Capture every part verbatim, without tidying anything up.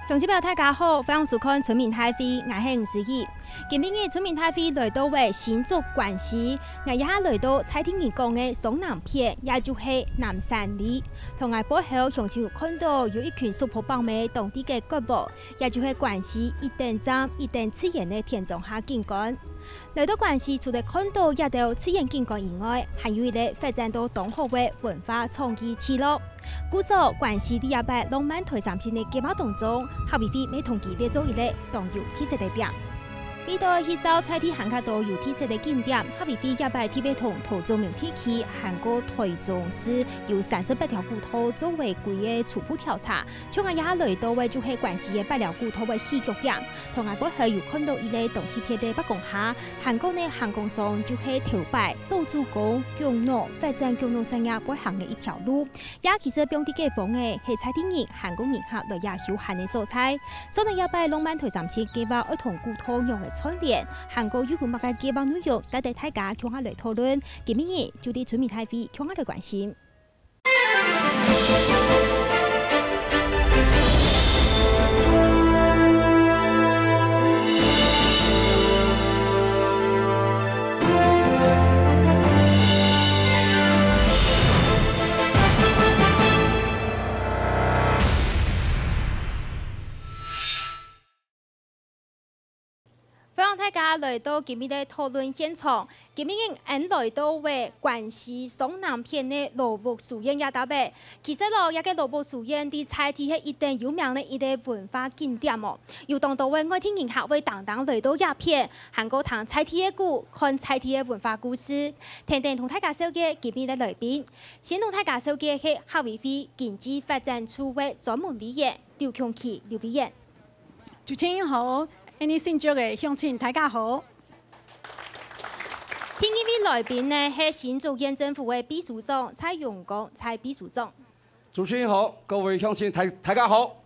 鄉親朋友，大家好，歡迎收看《村民大會》，𠊎係吳思怡。今晡日《村民大會》來到位新竹關西，𠊎這下來到在地人講个雙南片，也就係南山里。同𠊎背後，鄉親有看到有一群叔婆伯姆當地个角落，也就係關西一等站、一等自然个田莊下景觀。 來到關西，除了看到這兜自然景觀以外，還有一個發展到當好个文化創意聚落。故所，關西在這擺浪漫台三線个計畫當中，客委會乜同佢列做一個當有特色个點。為到介紹在地還較多有特色个景點，客委會這擺特別同桃竹苗地區，還過台中市有三十八條古道做為歸个初步調查， 像𠊎這下來到个就係關西个八寮古道个起腳點，同𠊎背後有看到一個當特別个伯公下，還過呢行光上就係頭擺老祖公、宮老、發展宮老產業背行个一條路。這其實放在該方个係在地人還過人客來這休閒个所在。所以這擺浪漫台三線計畫愛同古道仰仔串聯，還過又有麼个計畫內容，值得大家共下來討論。今晡日就在村民大會共下來關心。 歡迎大家來到今晡日个討論現場。今晡日𠊎來到个關西雙南片个老屋書院這搭仔。其實囉，這個老屋書院在在地係一等有名个一個文化景點哦。有當多个外地人客會單單來到這片，還過聽在地个古，看在地个文化故事。等等同大家紹介今晡日个來賓。先同大家紹介係客委會經濟發展處个專門委員劉強奇劉委員。 主持人好，恁呢新竹个鄉親大家好。第二位來賓呢係新竹縣政府个秘書長蔡永光蔡秘書長。主持人好，各位鄉親大大家好。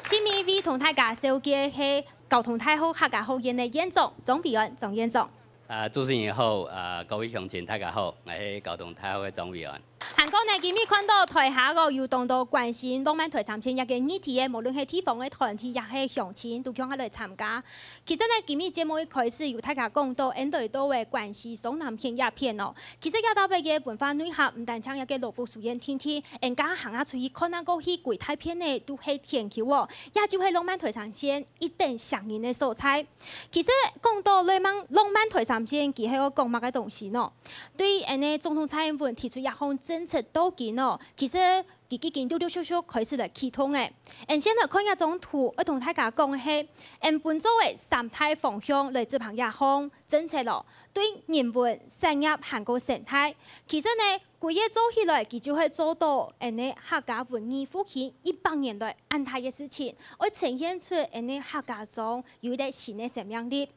第三位同大家紹介係交通大學客家學院个院長張維安張院長。 啊，主持人好，啊，各位鄉親大家好，𠊎係交通大學个張維安。還過呢，今晡日看到台下个有當多關心浪漫台三線這個議題个，無論係地方个團體也係鄉親，都共下來參加。其實呢，今晡日節目一開始有大家講到，𠊎來到个關西雙南片這片哦。其實這搭仔个文化內涵，毋單淨這個老屋書院定定，𠊎等行啊出去看啊過去，歸大片呢都係田坵哦，這就係浪漫台三線一等吸引人个所在。 其實講到浪漫，浪漫台三線，佢係愛講麼个東西呢？對𠊎等个總統蔡英文提出這項政策到今哦，其實佢已經陸陸續續開始來啟動了。𠊎等先來看這張圖，愛同大家講个係，𠊎等本做个三大方向來執行這項政策囉。對人文、產業還過生態。其實呢， 歸個做起來，佢就係做到𠊎等个客家文藝復興一百年來恁大个事情，愛呈現出𠊎等个客家庄有一個新个生命力。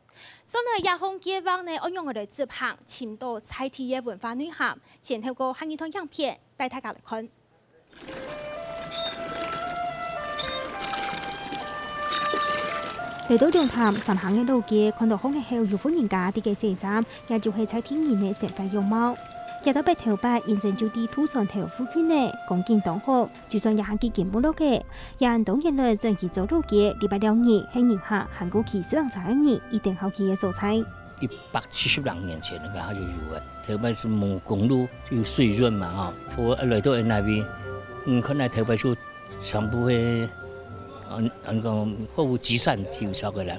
所以這項計畫呢，愛仰仔來執行，尋到在地个文化內涵，先透過下一段影片帶大家來看。 來到龍潭，站下个老街，看到巷仔口有戶人家在該洗衫，也就係在地人个生活樣貌。這兜仔頭擺，因為就在渡船頭附近呢，光景當好，就算這下已經沒落个，也恁多年來轉去做老街，禮拜六日係人客還過騎自行車个人一定好去个所在。 一百七十零年前那個它就有了，頭擺係無公路，有水潤嘛哈，貨物來到該位，嗯，看來頭擺就全部會，嗯，嗯，講貨物集散就超過了。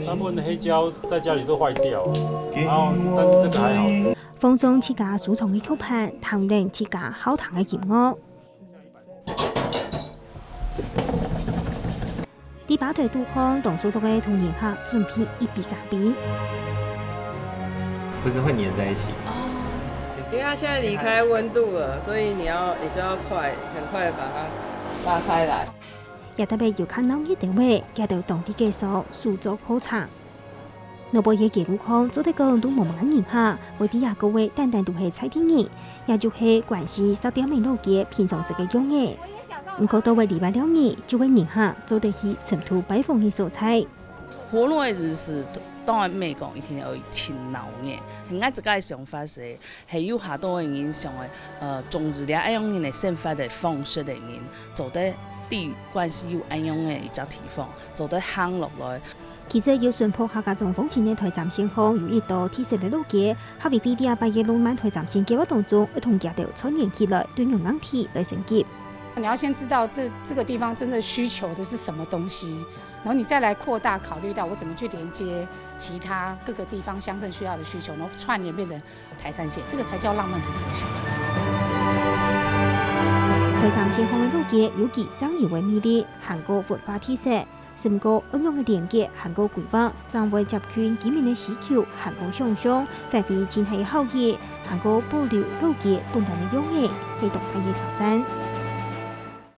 大部分的黑椒在家裡都壞掉，然後但是這個還好。 放鬆自家收藏个曲盤，聽等自家好聽个音樂。在吧台肚項，當主動个同人客準備一杯咖啡。不是會黏在一起。因為它現在離開溫度了，所以你要，你就要快，很快地把它拉開來。這搭仔有較鬧熱兜仔，佢兜當地介紹手作課程。 外背个街路項，做得講都無麼个人客，會在這个位單單都係在地人，也就係關西燒店仔老街平常時个樣仔。毋過到位禮拜六日，就會人客做得去深度拜訪个所在。活络个意思，當然毋係講一定愛盡鬧熱。𠊎自家个想法係，係有較多个人想愛，呃，重視這恁樣个生活个方式个人，做得對關西有恁樣个一隻地方，做得行落來。其實由順璞客家莊風情个台三線項有一道特色个老街，客委會在八月浪漫台三線計畫當中，愛同佢兜串聯起來，對軟硬體來升級。你要先知道這這個地方真正需求的是什麼東西，然後你再來擴大考慮到我怎麼去連接其他各個地方鄉鎮需要的需求，然後串聯變成台三線，這個才叫浪漫台三線。台三線項个老街有佢正有个魅力，還過文化特色。 毋過，恁樣个連結還過規劃，正會接近居民个需求還過想像，發揮盡大个效益，還過保留老街本來个樣仔，係當大个挑戰。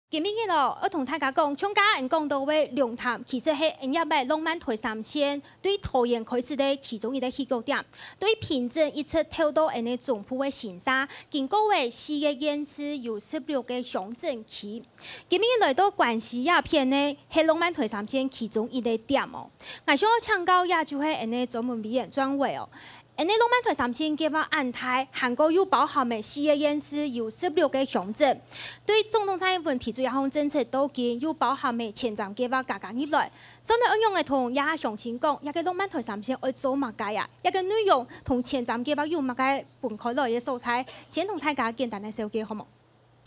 今晡日哦，愛同大家講，像頭先講到个龍潭，其實係𫣆這擺浪漫台三線對桃園開始个其中一個起腳點，對平鎮一直透到𫣆个中部个新社，經過个四個縣市有十六個鄉鎮區。 今晡日來到關西這片呢，係浪漫台三線其中一個點哦。𠊎想愛請教，這就係𫣆个專門委員專委哦。𫣆个浪漫台三線計畫恁大，還過又包含个四個縣市有十六個鄉鎮。對總統蔡英文提出這項政策到今，又包含个前瞻計畫加加入來，算來恁樣个同這鄉親講，這個浪漫台三線愛做麼个啊？這個內容同前瞻計畫有麼个分開來个所在？先同大家簡單个紹介好無？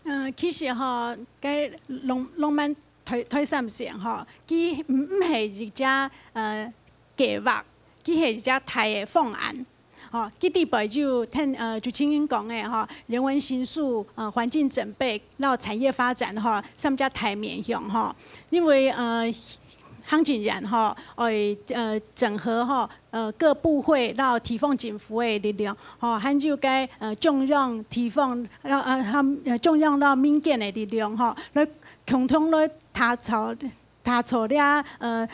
嗯，其實吼，該浪浪漫台台三線吼，佢毋毋係一隻呃計畫，佢係一隻大个方案。吼，佢底背就聽呃主持人講个吼，人文形塑、呃環境整備、摎產業發展吼三隻大面向吼。因為呃行政院吼，愛呃整合吼 呃各部會摎地方政府个力量，吼，還有該呃中央地方呃呃和呃中央摎民間个力量，吼，來共同來打造打造這呃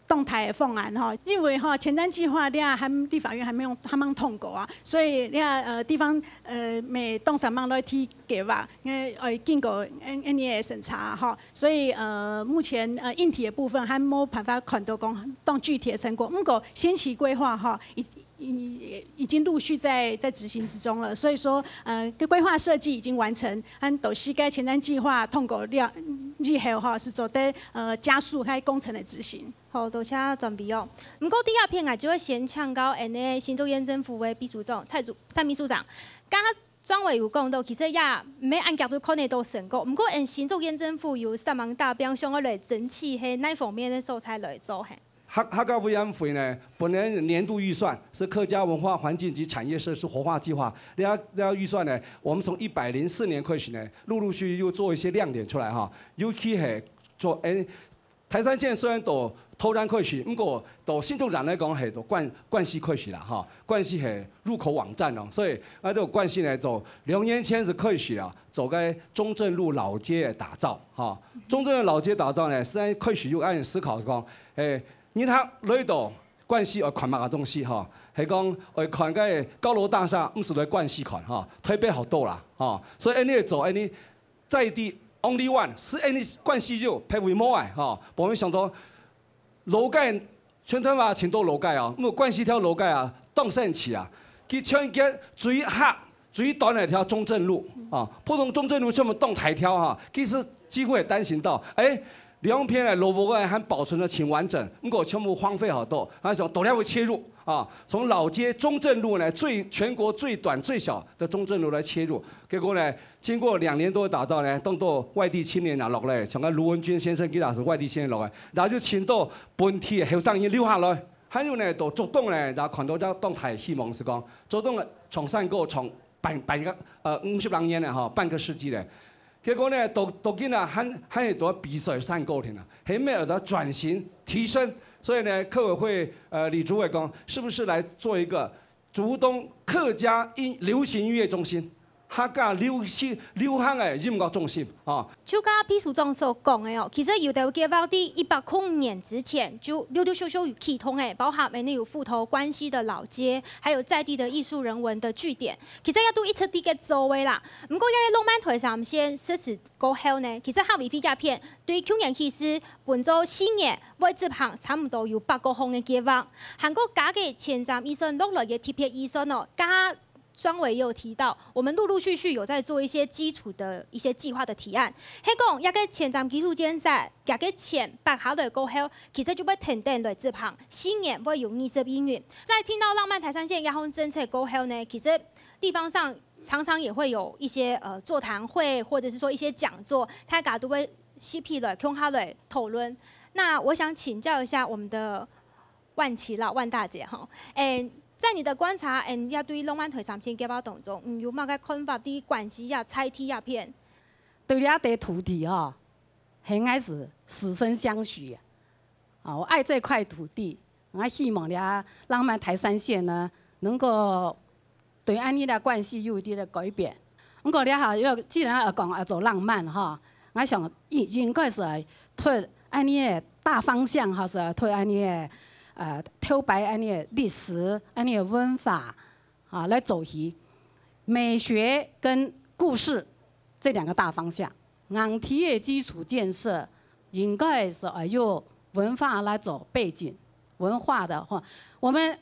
動態个方案，吼，因為吼前瞻計畫這還立法院還沒有還沒通過啊，所以這呃地方呃每當三萬來提計畫，呃愛經過 N N E A 審查，吼，所以呃目前呃硬體的部分還沒辦法看到講當具體的成果，毋過先期規劃吼，已 已已經陸續在在執行之中了，所以說，呃，規劃設計已經完成，和都是該前瞻計畫通過了以後哈，是做得呃加速該工程的執行。好，多謝專委哦。毋過第二篇啊，就會先請教𫣆个新竹縣政府个秘書長蔡主蔡秘書長，剛剛專委有講到，其實也毋係恁遽就看得到成果。毋過𫣆新竹縣政府有三項大標，想要來爭取係哪方面个所在來做嘿？ 客客家委員會呢，本年年度預算是客家文化環境及產業設施活化計劃。這這預算呢，我們從一百零四年開始呢，陸陸續續又做一些亮點出來哈。尤其係做誒，台三線雖然到桃園開始，毋過到新竹站來講係到關關西開始啦哈。關西係入口網站哦，所以啊，到關西呢，做兩年前是開始啊，做該中正路老街的打造哈。中正路老街打造呢，現在開始又開始思考講，誒。 日頭來到關西愛看麼个東西吼，係講愛看該高樓大廈，毋使來關西看吼，台北好多啦吼。所以恁呢做恁呢，在地only one，係恁呢關西有，別位無个吼。無想到老街，全台灣盡多老街哦，毋過關西條老街啊，當神奇啊！佢全國最狹、最短个條中正路啊，普通中正路全部當大條哈，其實幾乎會擔心到，誒， 兩片个老屋仔還保存得盡完整，毋過全部荒廢好多。啊想到這位切入啊，從老街中正路呢，最全國最短最小的中正路來切入。結果呢，經過兩年多的打造呢，當多外地青年啊落來，像該盧文君先生佢也係外地青年落來，然後就盡多本地的後生人留下來。還有呢，到竹東呢，然後看到這當大希望係講，竹東个長山溝長半半個呃五十零年了哈，半個世紀了。 結果呢，到到今啊，還還係做比賽山溝田啊，還沒有得轉型提升。所以呢，客委會呃李主委講，是不是來做一個竹東客家音流行音樂中心？客家流行流行个音樂中心啊。就像秘書長所講个哦，其實有兜計畫在一百空年之前就陸陸續續有啟動个，包含恁呢有復頭關西的老街，還有在地的藝術人文的據點，其實也都一直在該做个啦。毋過，這个浪漫台三線實施過後呢，其實客委會這片對舊年起始分做四年會執行差毋多有八個項个計畫，還過加个前瞻預算落來个特別預算哦，加 上委也有提到，我們陸陸續續有在做一些基礎的一些計畫的提案。係講，這个前瞻基礎建設，這个錢撥下來過後，其實就會跈等來執行，四年會有二十億元。在聽到浪漫台三線這項政策過後呢，其實地方上常常也會有一些呃座談會，或者是說一些講座，大家都會集體來共下來討論。那我想請教一下我們的萬琪啦，萬大姐哈，誒，在你的觀察，誒，這對浪漫台三線計畫當中，嗯，有麼个看法？對關西啊、在地啊片？對這塊土地吼，應該是死生相許啊。啊，我愛這塊土地，我希望這浪漫台三線呢，能夠對恁呢个關係有一定的改變。毋過這下又既然要講要做浪漫哈，我想應應該是愛對恁呢个大方向哈，是愛對恁呢个呃頭擺恁呢个歷史、恁呢个文化啊來做起。美學跟故事這兩個大方向，硬體的基礎建設應該是愛用文化來做背景，文化的話，我們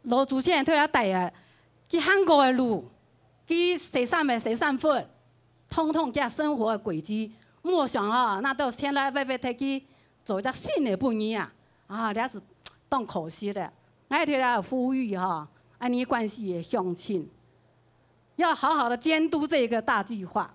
老祖先對佢帶啊，佢行過个路，佢洗衫个洗衫粉，通通佢生活个軌跡。莫想啊，那到現在會會提去做一隻新个本意啊，啊，這是當可惜个。𠊎對佢呼籲哈，恁呢關西个鄉親，要好好的監督這個大計畫，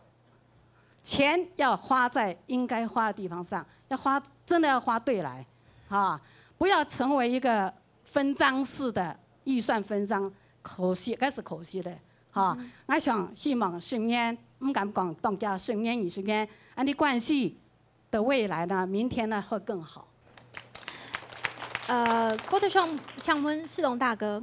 錢要花在應該花的地方上，要花真的要花對來，哈，不要成為一個分贓式的預算分贓，可惜，該是可惜个。哈，𠊎想希望十年，毋敢講當加十年、二十年，恁呢關西的未來呢，明天呢會更好。呃，過去想想問世龍大哥，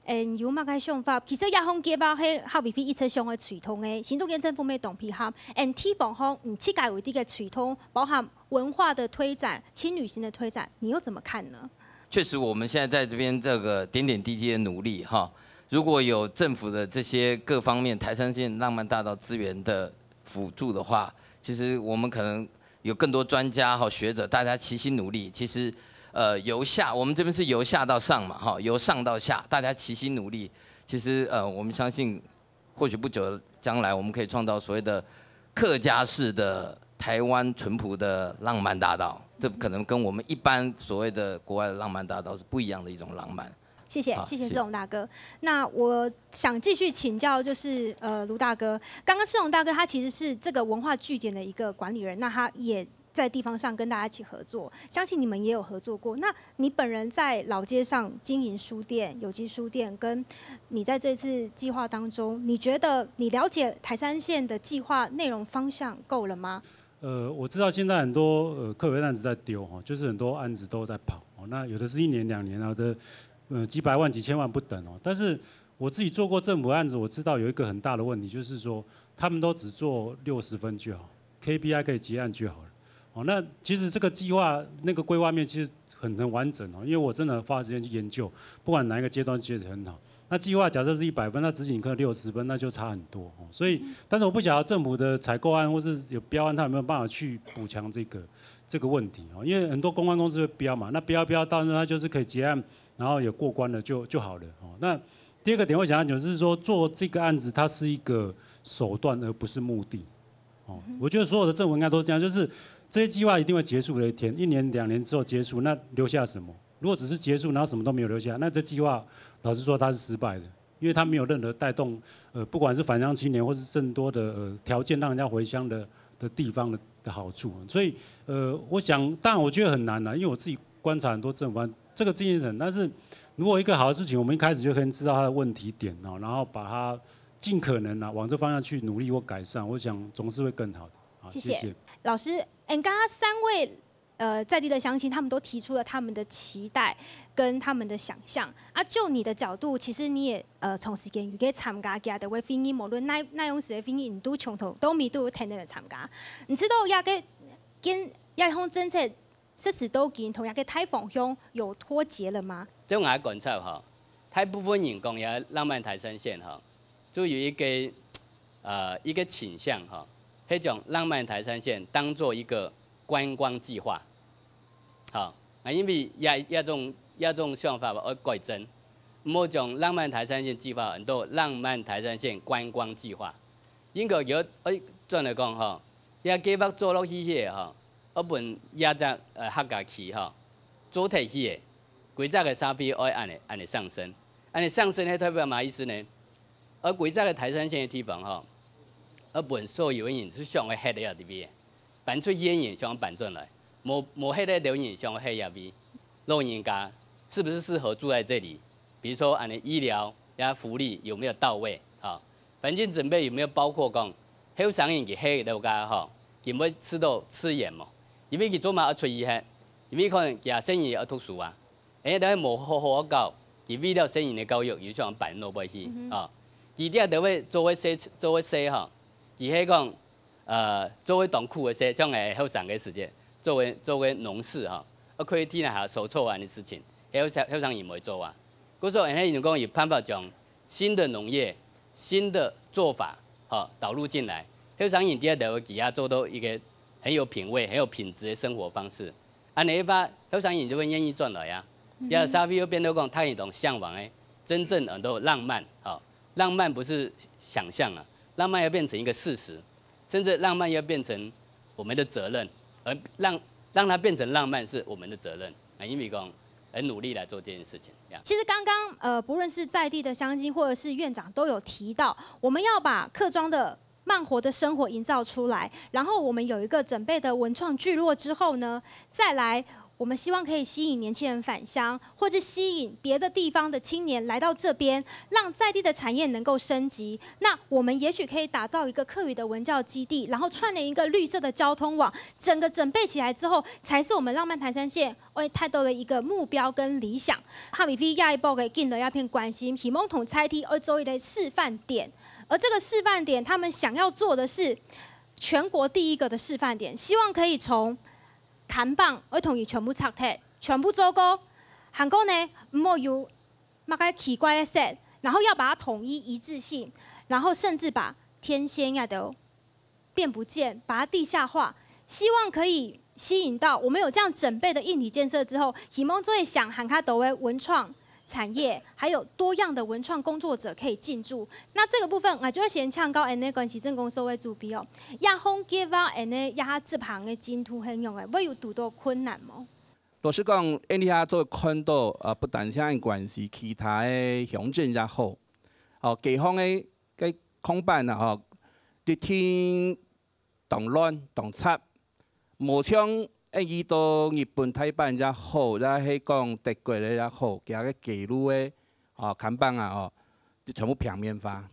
嗯，有麼个想法？其實這項計畫係客委會一直想要推動个，行政院政府乜當配合，嗯，地方方，嗯，自家有一定个推動，包含文化的推展、輕旅行的推展，你又怎麼看呢？確實，我們現在在這邊這個點點滴滴的努力哈，如果有政府的這些各方面台三線浪漫大道資源的輔助的話，其實我們可能有更多專家哈學者，大家齊心努力。其實，呃，由下我們這邊是由下到上嘛哈，由上到下，大家齊心努力。其實呃，我們相信或許不久的將來，我們可以創造所謂的客家式的台灣淳樸的浪漫大道。這可能跟我們一般所謂的國外的浪漫大道是不一樣的一種浪漫。謝謝，謝謝世宏大哥。那我想繼續請教，就是呃，盧大哥，剛剛世宏大哥他其實是這個文化據點的一個管理人，那他也在地方上跟大家一起合作，相信你們也有合作過。那你本人在老街上經營書店、有機書店，跟你在這次計畫當中，你覺得你了解台三線的計畫內容方向夠了嗎？呃，我知道現在很多呃客委案子在丟哈，就是很多案子都在跑，那有的是一年兩年，有的呃几百万、几千万不等哦。但是我自己做過政府案子，我知道有一个很大的问题，就是说他们都只做六十分就好，K P I 可以结案就好了。哦，那其实这个计划那个规划面其实很很完整哦，因为我真的花时间去研究，不管哪一个阶段其实很好。那计划假设是一百分，那执行可能六十分，那就差很多哦。所以，但是我不晓得政府的采购案或是有标案，他有没有办法去补强这个这个问题哦？因为很多公关公司会标嘛，那标标到那它就是可以结案，然后有过关了就就好了哦。那第二个点，我想要讲就是说，做这个案子它是一个手段，而不是目的。哦，我觉得所有的政府应该都是这样，就是这些计划一定会结束的一天，一年两年之后结束，那留下什么？如果只是结束，然后什么都没有留下，那这计划老实说它是失败的，因为它没有任何带动，呃，不管是返乡青年，或是更多的呃条件让人家回乡的的地方的的好处。所以呃，我想，当然我觉得很难啦，因为我自己观察很多政府案，这个经营层，但是如果一个好的事情，我们一开始就可以知道它的问题点哦，然后把它尽可能啊往这方向去努力或改善，我想总是会更好的。好，谢谢谢。老师，嗯，刚刚三位呃，在地的乡亲，他们都提出了他们的期待跟他们的想象。啊，就你的角度，其实你也，呃，长时间有个参加佢个会议，无论哪，哪样式个会议，你都从头到尾都有天天个参加。你知道这个跟，这項政策实施到今，同这个大方向有脱节了吗？照𠊎个觀察吼，大部分人講這浪漫台三線吼，就有一個，呃，一個傾向吼，係將浪漫台三線當作一個觀光計畫。 吼，啊，因為這，這種，這種想法愛改正，毋好將浪漫台三線計畫安到浪漫台三線觀光計畫。應該愛，愛轉來講吼，這計畫做落去个吼，愛分這隻，呃，客家區吼，做得去个，規隻个社會愛恁呢，恁呢上升。恁呢上升係代表麼个意思呢？愛規隻个台三線个地方吼，愛分所有个人係想愛歇个地方。 搬出去个人想搬轉來，無，無歇个人想歇這位。老人家是不是適合住在這裡？比如說，恁呢醫療呀、福利有沒有到位？啊，環境整備有沒有包括講，後生人佢歇个樓下吼，佢會感覺到自然無？因為佢做麼个愛出去歇？因為可能佢个細人愛讀書啊，哎，但係無好好教，佢為了細人个教育，有想搬落尾去啊。佢這就會做个事，做个事吼，佢係講， 呃，做个當苦个事，像𠊎後生个時節，做个，做个農事吼，啊，可以天下所做恁个事情，後生，後生人毋會做啊。故所，恁呢人講有辦法將新的農業、新的做法，吼，導入進來，後生人在這位底下做到一個很有品味、很有品質的生活方式。恁呢个話，後生人就會願意轉來啊。這社會又變到講，大家都嚮往个，真正很多浪漫，吼，浪漫不是想象啊，浪漫要變成一個事實。 甚至浪漫要變成我們的責任，而讓，讓它變成浪漫是我們的責任。啊，因為講很努力來做這件事情，這樣。其實剛剛，呃，不論是在地的鄉親，或者是院長都有提到，我們要把客庄的慢活的生活營造出來，然後我們有一個整備的文創聚落之後呢，再來，我們希望可以吸引年輕人返鄉，或是吸引別的地方的青年來到這邊，讓在地的產業能夠升級。那我們也許可以打造一個客語的文教基地，然後串聯一個綠色的交通網，整個整備起來之後，才是我們浪漫台三線會達到的一個目標跟理想。客委會下一步个進來這片關心，希望同在地愛做一個示範點，而這個示範點，他們想要做的是全國第一個的示範點，希望可以從看板愛同佢全部拆忒，全部做過，還過呢，毋好有 麼个奇怪个色，然後要把它統一一致性，然後甚至把天線也都變不見，把它地下化，希望可以吸引到我們有這樣整備的硬體建設之後，希望做得想還較多个文創產業，還有多樣的文創工作者可以進駐。那這個部分，我就會先請教恁呢關西鎮公所个主委哦，這項計畫恁呢這下執行个進度係仰仔，會有堵到困難無？ 老實講，𠊎這下做看到，呃，不單淨關西，其他个鄉鎮也好，哦，街項个，个看板啊，吼，一定當亂、當雜，無像𠊎去到日本大阪也好，也係講德國个也好，佢个街路个，哦，看板啊，哦，就全部平面化。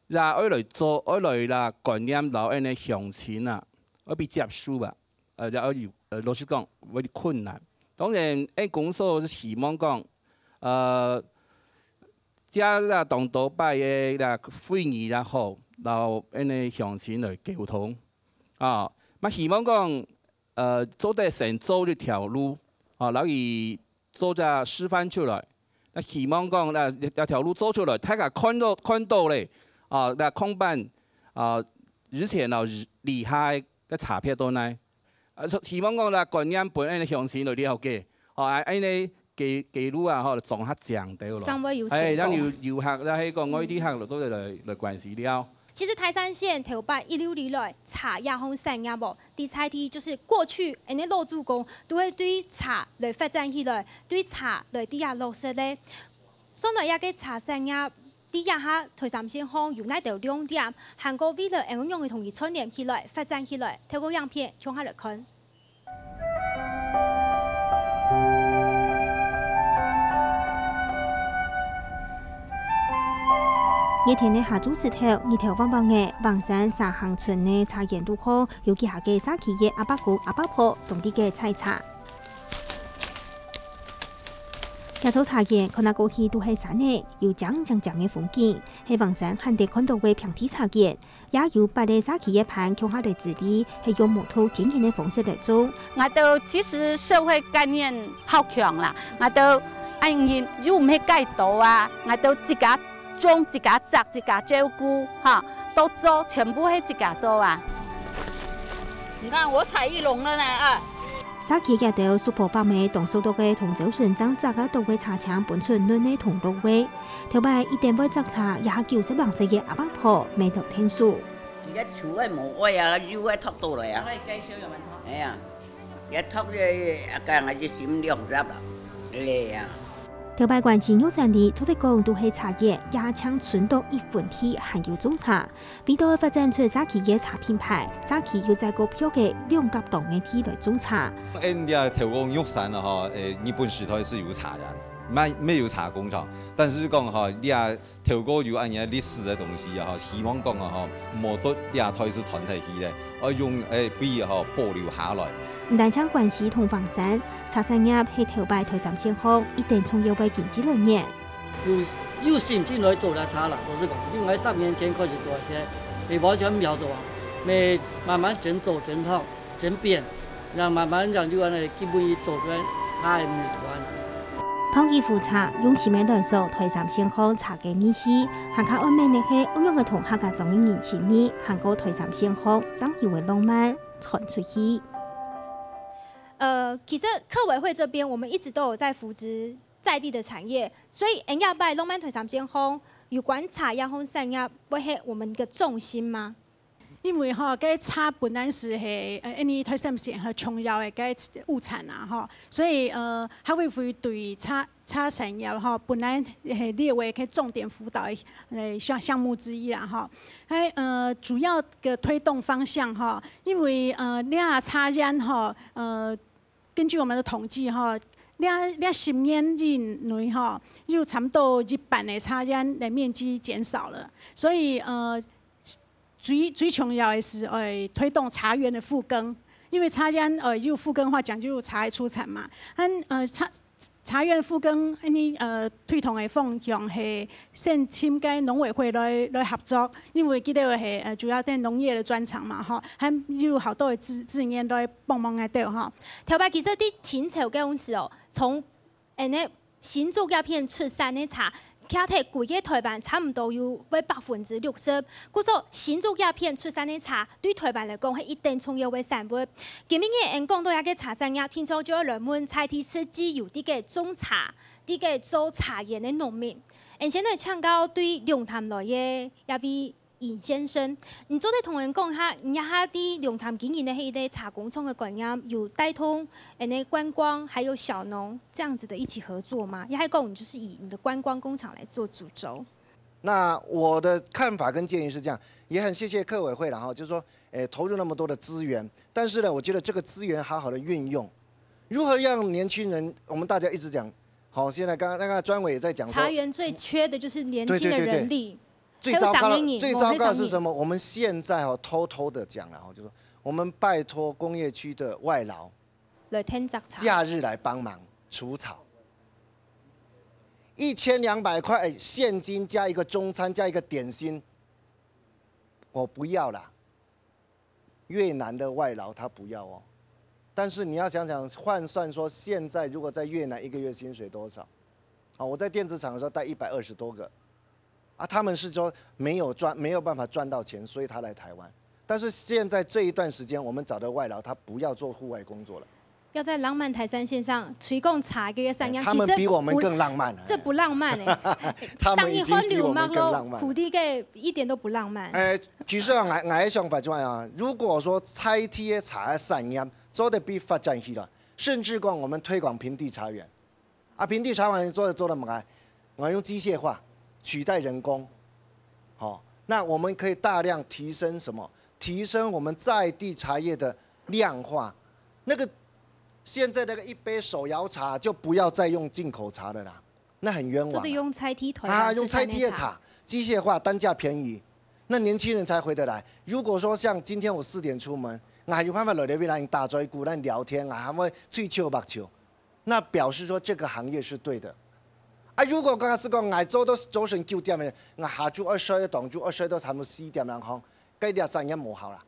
也愛來做，愛來啦，觀念摎𠊎个鄉親啊，愛去接受啊。 呃，也有，呃，老實講，有點困難。當然，𠊎公所是希望講，呃，這啦當多擺个啦會議也好，摎𠊎个鄉親來溝通，啊，嘛希望講，呃，做得先做一條路，啊，摎佢做隻示範出來。那希望講，那，那條路做出來，大家看到，看到咧，啊，那看板，啊，以前咯，厲害个差別到哪？ 啊，希望講啦，觀念分𠊎个鄉親來了解，吼，啊，𠊎个街，街路啊，吼，裝較靚兜咯。正會有成功。哎，讓遊，遊客，也係講外地客都做得來，來關西尞。其實台三線頭擺一路以來，查這項產業哦，在在地就是過去，恁呢老祖公都會對茶來發展起來，對茶來在這落實个。所以這个茶產業 在這下台三線項有哪兜亮點，還過未來會仰仔同佢串聯起來、發展起來，透過影片共下來看。熱天个下晝時頭，日頭黃黃个，橫山沙坑村个茶園路項，有幾下个社區个阿伯公、阿伯婆，當在該採茶。這座茶園看啊過去都係山仔，有靚靚靚个風景，係橫山罕得看著个平地茶園。 也有八个社區个伴共下來治理，係用無毒天然个方式來種。𠊎兜其實社會概念好強啦，𠊎兜恁樣又毋係蓋多啊，𠊎兜自家種、自家摘、自家照顧，哈，都做，全部係自家做啊。你看我採一籠了呢，啊。社區這兜叔婆伯姆當熟絡个同朝晨正摘啊著个茶青分出嫩个同樂味。 頭擺一等會摘茶，也九十零歲个阿伯婆，眉頭挺豎。佢个樹仔無歪啊，有个托倒來啊。哎呀，也托个，啊，講啊，一心兩十啦，哎呀。頭擺關西玉山裡，做得講都係茶園，也淨伸著一分地，還有種茶。為著發展出社區个茶品牌，社區又再過闢个兩甲檔个地來種茶。恁樣頭過玉山啊，吼，誒，日本時代係有茶園，沒，沒有茶工廠，但是講吼，這 透過有恁樣歷史个東西啊，吼，希望講啊，吼，無到這代係傳下去咧，愛用，誒，比，吼，保留下來。毋單淨關西同橫山，茶產業係頭擺台三線項一等重要个經濟來源。有，有心情來做這茶啦，老實講，因為三年前開始做个時，也完全無做啊，也慢慢整做整好。 整變，然後慢慢讓就恁樣基本做出來茶个米團。泡一壺茶，用心个來說，台三線項茶个味緒，還較愛問个係，仰般个同客家莊个人情味，還過台三線項正有个浪漫傳出去。呃，其實客委會這邊，我們一直都有在扶植在地的產業，所以𠊎等這擺浪漫台三線項有關茶這項產業，會係我們一個重心嗎？ 因為吼，該茶本來係，呃，𠊎等台三線項重要个該物產啊，吼，所以，呃，客委會對茶，茶產業吼，本來係列為該重點輔導个，呃，項，項目之一啦，吼。該，呃，主要个推動方向吼，因為，呃，這茶園吼，呃， 根據我們的統計哈，這，這十年以內哈，有差不多一半个茶園的面積減少了。所以，呃，最，最重要的是，呃，推動茶園的復耕，因為茶園，呃，有復耕話講，就有茶的出產嘛。咱，呃，茶，茶園復耕，你，呃，推動的方向係 先尋該農委會來，來合作，因為佢兜係，呃，主要在農業的專長嘛，吼，還有好多个資，資源來幫忙𠊎兜，吼。頭擺其實在清朝該陣時哦，從，誒，該新竹這片出產个茶，徛在規个台灣差毋多有會百分之六十，故所新竹這片出產个茶，對台灣來講係一等重要个產物。今晡日𠊎等講到這个茶產業，聽眾就愛來問在地實際有在該種茶、在該做茶園个農民。 𠊎等先來請教對龍潭來个這位尹先生，你做得同𠊎等講下，你這下在龍潭經營个係一個茶工廠个觀念，有帶動恁呢觀光還有小農這樣子的一起合作嗎？也還講你就是以你的觀光工廠來做主軸？那我的看法跟建議是這樣，也很謝謝客委會啦哈，就是說，誒，投入那麼多的資源，但是呢，我覺得這個資源好好的運用，如何讓年輕人，我們大家一直講，好，現在剛剛那個專委也在講說，茶園最缺的就是年輕的人力。對對對對。最糟糕的，還有啥原因？最糟糕的是什麼？我們現在哦，偷偷的講了哦，就說我們拜託工業區的外勞來添摘茶。假日來幫忙除草，一千兩百塊，哎，現金加一個中餐加一個點心，我不要啦。越南的外勞他不要哦。但是你要想想，換算說，現在如果在越南一個月薪水多少？啊，我在電子廠的時候帶一百二十多個，啊，他們是說沒有賺，沒有辦法賺到錢，所以他來台灣。但是現在這一段時間，我們找的外勞，他不要做戶外工作了。要在浪漫台三線上推廣茶个產業，哎，他們比我們更浪漫，其實不，哎。這不浪漫欸。他們已經比我們更浪漫了。當然，花柳馬路，苦力个一點都不浪漫。哎，其實啊，𠊎，𠊎个想法就係啊，如果說在地个茶个產業做得比發展起來，甚至講我們推廣平地茶園， 啊，平地茶園做得做到麼个？我用機械化取代人工，好，那我們可以大量提升什麼？提升我們在地茶葉的量化。那個現在那個一杯手搖茶就不要再用進口茶了啦，那很冤枉啊。做得用在地台灣啊，用在地的茶，出產的茶。机械化单价便宜，那年轻人才回得来。如果说像今天我四点出门，我还有办法来这边来打嘴鼓、来聊天，我还会吹球、棒球，那表示说这个行业是对的。啊，如果刚刚是讲我做到早晨九点的，我下晝二十二档，就二十二到差不多四点然后，该这生意无效啦。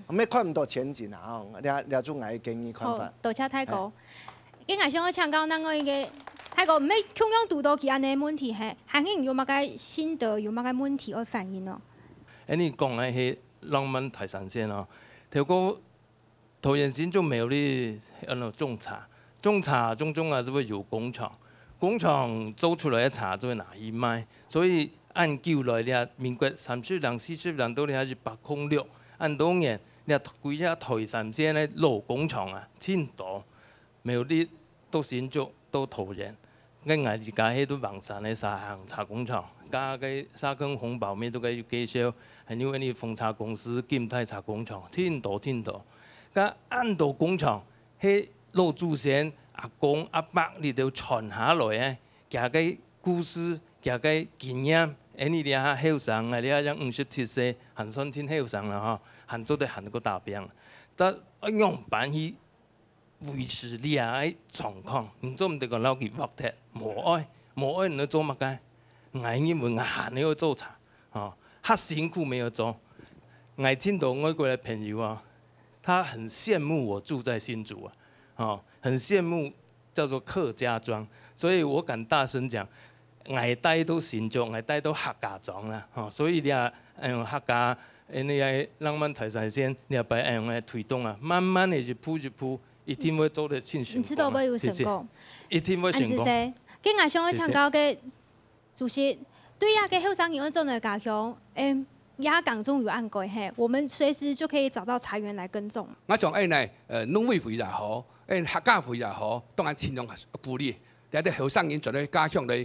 没看不到前景啊，哦，这这种我的建议看法。好，多谢大哥。今日想要请教另外一个，大哥，毋係共样堵到佢安尼个问题嘿，還有有麼个心得，有麼个問題愛反映哦？哎，你講个係浪漫台三線哦，頭過桃園新竹苗栗，呃，種茶，種茶種種啊，就會有工廠，工廠做出來个茶就會拿去賣，所以恁久來了，民國三十零、四十零到了一百空六，恁多年，了歸下台三線个老工廠啊，盡多。 苗栗到新竹到桃園，該𠊎自家係到橫山个沙行茶工廠，加該沙坑紅寶乜都該介紹，還有恁呢紅茶公司、金泰茶工廠，盡多盡多。該恁多工廠係老祖先、阿公、阿伯裡頭傳下來个，佢个故事、佢个經驗，恁呢這下後生，𠊎這下正五十七歲，還算盡後生啦吼，還做得還過打拚。但愛仰般去 維持這个狀況，你做毋得講摎佢㧒忒，無愛，無愛你做麼个？𠊎認為𠊎還要做茶，哦，較辛苦沒有做。𠊎盡多外國个朋友啊，他很羨慕我住在新竹啊，哦，很羨慕叫做客家庄，所以我敢大聲講， 𠊎戴到新竹，𠊎戴到客家庄啦，吼，所以這，嗯，客家，呃，那个浪漫台三線，這擺恁樣个推動啊，慢慢的一步一步，一定會做得盡成功啊。你知道會有成功？謝謝。一定會成功。恁仔細，今日想要請教个主席，對這个後生人愛轉來家鄉，嗯，也耕種有恁該嘿，我們隨時就可以找到茶園來耕種。我想，哎呢，呃，農委會也好，哎，客家會也好，當然盡量鼓勵，這兜後生人轉來家鄉來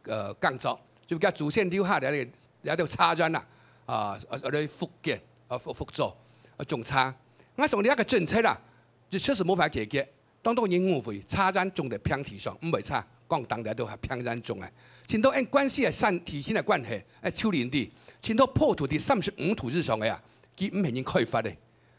呃，耕作，就將祖先留下來个，來个茶園啊，啊，呃，來復建，啊，復，復作，啊，種茶。𠊎想這个政策啦，就確實無法解決。當多人誤會，茶園種在平地上，毋會差，講當然都係平原種个。盡多因關係个山地形个關係，哎，丘陵地，盡多破土地三十五度以上个啊，佢毋係人開發个。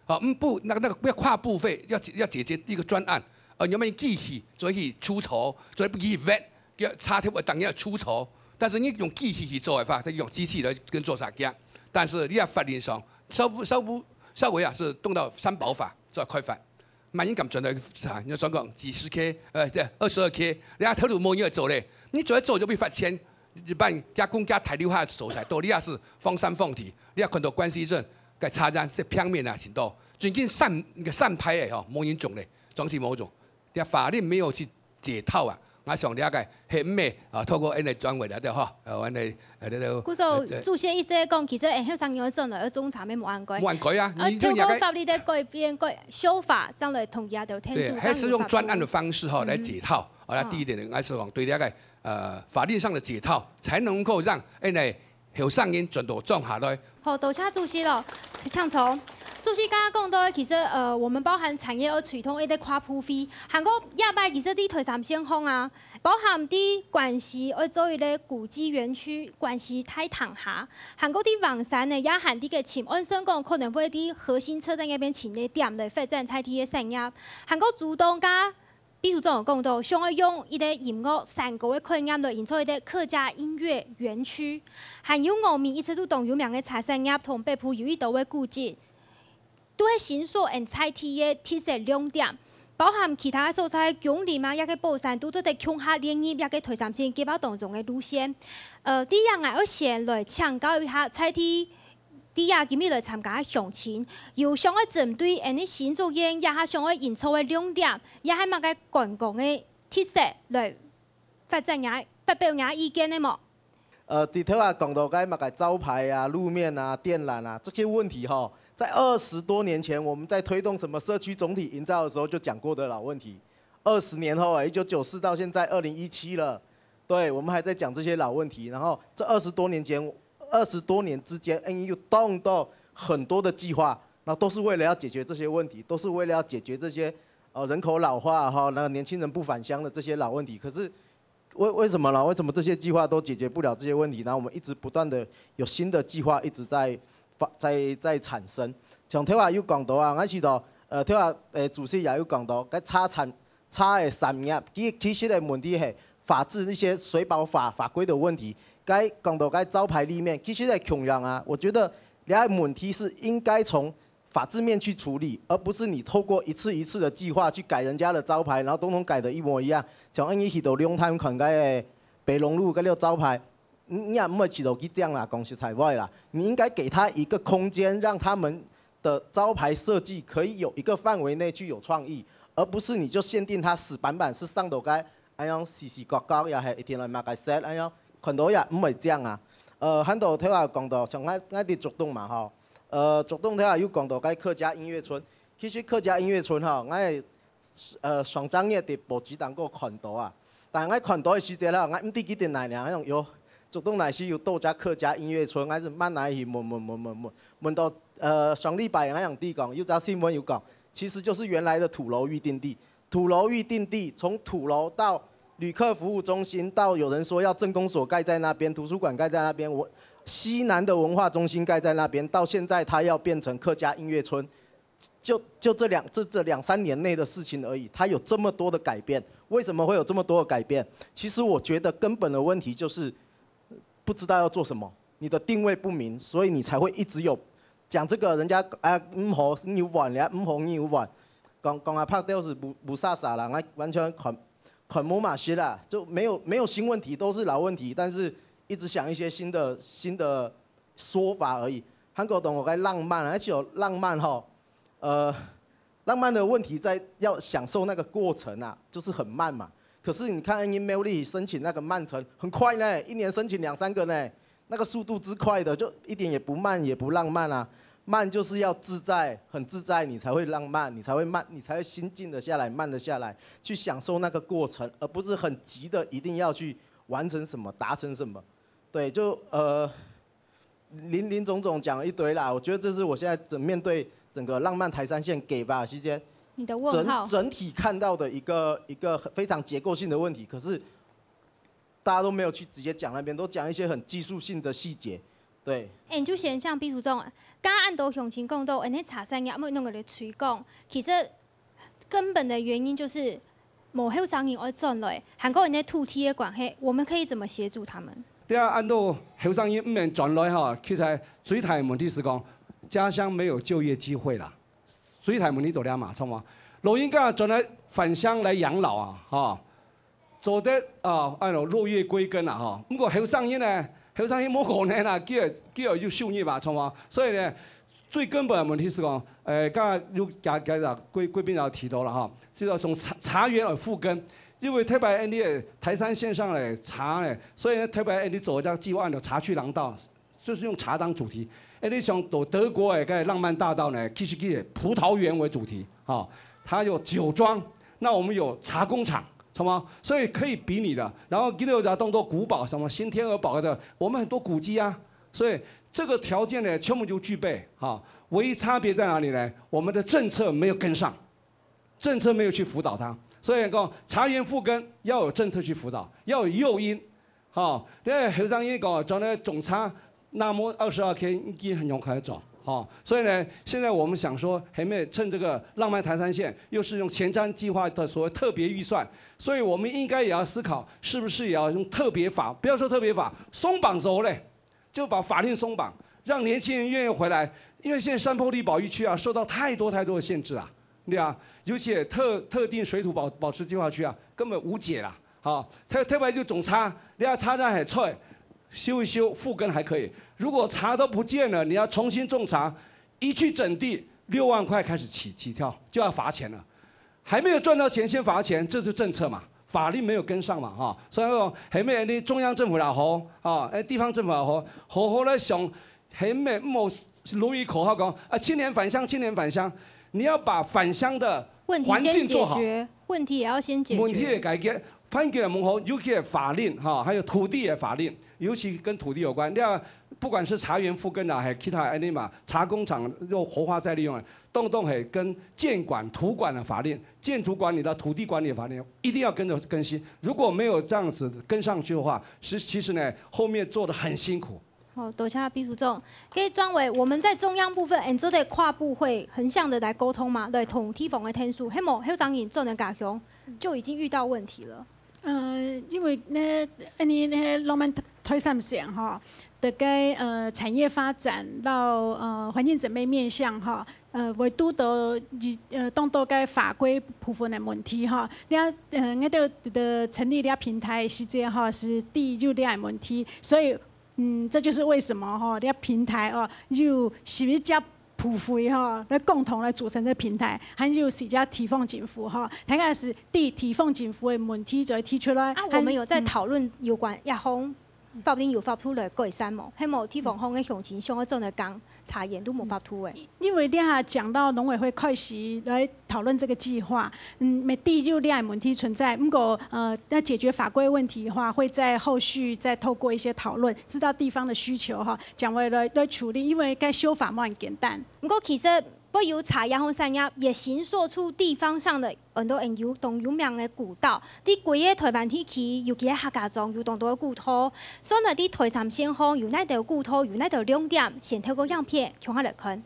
啊，毋，不，那，那个要跨部會，要，要解決一个專案，啊，有沒有機器做去除草，做去挖，要插頭，當然要除草。但是你用機器去做个話，佢用機器來跟做啥个？但是你要法律上，稍微，稍微，稍微啊，是動到三保法做開發。萬人敢轉來查，你想講幾十K，呃，對，二十二K，人家頭路無人要做咧，你做一做就被罰錢，一般加工加大流下做出來，到底也是荒山荒地，你也看到關西鎮，該茶園這平面啊，盡多，最近散，該散拍个吼，無人種咧，總是無種。這法律沒有去解套啊，我想了解，係毋係啊，透過恁个專委來的吼，呃，恁个，呃，這个，故所主席意思講，其實後生人轉來愛種茶，乜無恁該。無恁該啊，啊，你就透過法律个改變、改修法，將來同佢兜天數，對，還是用專案的方式哈嗯來解套。啊，那第一點呢，還是講對那個呃法律上的解套，才能夠讓哎呢後生人轉到莊下來。好，多謝主席咯，請坐。主席剛剛講到，其實呃，我們包含產業要推動一個跨部會，還過這擺其實在台三線項啊，包含在關西愛做一個古蹟園區，關西大潭下，還過在橫山呢，也還在該尋，按算講可能會在核心車站該片尋個點來發展在地个產業，還過竹東加 秘書長有講到，想要用一個音樂山歌个概念來營造一個客家音樂園區，還有峨眉一直都當有名个茶產業同北埔有一兜个古蹟，都係新所在地个特色亮點，包含其他所在个芎林啊，這個寶山都做得共下列入這個台三線計畫當中个路線。呃，第一，𠊎愛先來請教一下在地 在這今日來參加个鄉親，有想愛針對𠊎等新竹縣這下想愛營造个亮點，也係麼个觀光个特色來發展𠊎，發表𠊎意見个無？呃，裡頭啊，講到該麼个招牌啊、路面啊、電纜啊這些問題哈，在二十多年前，我們在推動什麼社區總體營造的時候就講過的老問題。二十年後啊，一九九四到現在二零一七了，對，我們還在講這些老問題。然後這二十多年前，二十多年之間，N E U動到很多的計劃，那都是為了要解決這些問題，都是為了要解決這些呃人口老化哈，那个年輕人不返鄉的這些老問題。可是为为什么呢？为什么这些计划都解决不了这些问题？然后我们一直不断的有新的计划一直在发在在产生。像头下有讲到啊，𠊎知道，呃，头下呃主席也有讲到，该茶产茶的产业，其其实的问题系法制一些水保法法规的问题。该讲到该招牌立面，其实的共样啊，我觉得你的问题是应该从法制面去处理，而不是你透过一次一次的计划去改人家的招牌，然后统统改得一模一样。像恁樣去到龙潭看个白龙路个六招牌，你你也毋會知道佢這樣啦，講實在話啦，你應該給他一個空間，讓他們的招牌設計可以有一個範圍內去有創意，而不是你就限定他死板板是上到該，哎呀，四四角角也係一定要麼个色，哎呀，看到也毋會這樣啊。呃，還有頭下講到，像𠊎𠊎在竹東嘛吼，呃，竹東頭下有講到該客家音樂村，其實客家音樂村吼，𠊎呃上正月在報紙頂高看到啊，但𠊎看到个時節啦，𠊎毋知佢在哪呢，好像有竹東哪時有多家客家音樂村，𠊎是慢慢去問問問問問，問到呃上禮拜𠊎樣知講，有隻新聞有講，其實就是原來的土樓預定地，土樓預定地從土樓到旅客服務中心，到有人說要鎮公所蓋在那邊，圖書館蓋在那邊，我西南的文化中心蓋在那邊，到現在它要變成客家音樂村。就就这两这这两三年内的事情而已，它有这么多的改变，为什么会有这么多的改变？其实我觉得根本的问题就是不知道要做什么，你的定位不明，所以你才会一直有讲这个人家哎唔好你有玩，人家唔好你有玩，讲讲啊拍掉是不不飒飒啦，完全看看无马歇啦，就没有没有新问题，都是老问题，但是一直想一些新的新的说法而已。韩国同学该浪漫啊，而且有浪漫哈，呃，浪漫的问题在要享受那个过程啊，就是很慢嘛。可是你看，因为丽申请那个慢城很快呢，一年申请两三个呢，那个速度之快的，就一点也不慢也不浪漫啊。慢就是要自在，很自在，你才会浪漫，你才会慢，你才会心静得下来，慢得下来，去享受那个过程，而不是很急的一定要去完成什么、达成什么。对，就呃，林林总总讲了一堆啦，我觉得这是我现在整面对整个浪漫台三线给吧，其实你的问号整整体看到的一个一个非常结构性的问题，可是大家都没有去直接讲那边，都讲一些很技术性的细节。对，哎，你就先像比如讲，刚刚安多雄琴讲到，哎，那茶山呀，没弄个来吹讲，其实根本的原因就是某后生人爱转来，韩国人的土地的关系，我们可以怎么协助他们？你看，安到后生人毋能转来哈，其实最大的问题是讲，家乡没有就业机会啦。最大的问题就这样嘛，知道吗？老人家转来返乡来养老啊，哈，做得啊，哎哟，落叶归根啊，哈。不过后生人呢，后生人无可能啦，佢佢有收入嘛，知道吗？所以呢，最根本的问题是讲，呃，刚才有讲讲了，贵贵宾也提到了哈，这个从茶茶园而复耕，因为特别你台三线上的茶呢，所以呢，特别你走一条计划的茶去廊道，就是用茶当主题。哎，你想走德国哎，个浪漫大道呢，其实以葡萄园为主题，哈，它有酒庄，那我们有茶工厂，知道吗？所以可以比拟的。然后第六条当做古堡，什么新天鹅堡的，我们很多古迹啊，所以这个条件呢，全部就具备，哈。唯一差别在哪里呢？我们的政策没有跟上，政策没有去辅导它，所以讲茶园复耕要有政策去辅导，要有诱因， 好，你看后生人讲，将来种茶，那么二十二K已经很容易开始种，好，所以呢，现在我们想说，还没趁这个浪漫台三线，又是用前瞻计划的所谓特别预算，所以我们应该也要思考，是不是也要用特别法？不要说特别法，松绑手嘞，就把法令松绑，让年轻人愿意回来，因为现在山坡地保育区啊，受到太多太多的限制啊，对啊，尤其特特定水土保保持计划区啊，根本无解啦。 好，特特别就种茶，你要茶让很脆，修一修，复耕还可以。如果茶都不见了，你要重新种茶，一去整地六万块开始起起跳，就要罚钱了。还没有赚到钱，先罚钱，这是政策嘛，法律没有跟上嘛，哈。所以说，还没有你中央政府也好，啊，哎，地方政府也好，好好来想，还没莫落一口号讲啊，青年返乡，青年返乡，你要把返乡的问题先解环境做好。决，问题也要先解决。问题的解决，團結个門口，尤其係法令哈，還有土地个法令，尤其跟土地有關。你看，不管是茶園復耕啊，還有其他恁呢嘛，茶工廠又活化再利用啊，動動係跟建管、土管的法令、建築管理到土地管理的法令，一定要跟著更新。如果沒有這樣子跟上去的話，是其實呢，後面做得很辛苦。好，多謝秘書長。該專委，我們在中央部分，恁做得跨部會橫向的來溝通嘛，來同地方个天數，係無，後生人做个家鄉就已經遇到問題了。呃，因為呢，恁呢呢，浪漫推三線吼，大概呃產業發展到呃環境整備面向吼，呃，會堵到一呃當多个法規部分的問題吼。你看，呃，𠊎兜的成立這平台時節吼，是第一有這个問題，所以 嗯，這就是為什麼吼，這平台哦，有十一隻部會吼，來共同來組成這平台，還有十隻地方政府吼，大概是對地方政府的問題就會提出來。啊，我們有在討論有關這項法令有法度來改善無？係無地方項个鄉親想要做个工，茶園都無法度誒。因為這下講到農委會開始來 討論這個計畫。嗯，每地就戀愛問題存在，不過呃，要解決法規問題的話，會在後續再透過一些討論，知道地方的需求哈，將會來來處理，因為該修法無恁簡單。不過其實不有茶園項產業，也形塑出地方上的很多很有當有名的古道。佇規个台灣地區，尤其係客家庄有當多个古道，所以呢，佇台三線項有哪兜古道，有哪兜亮點，先透過影片共下來看。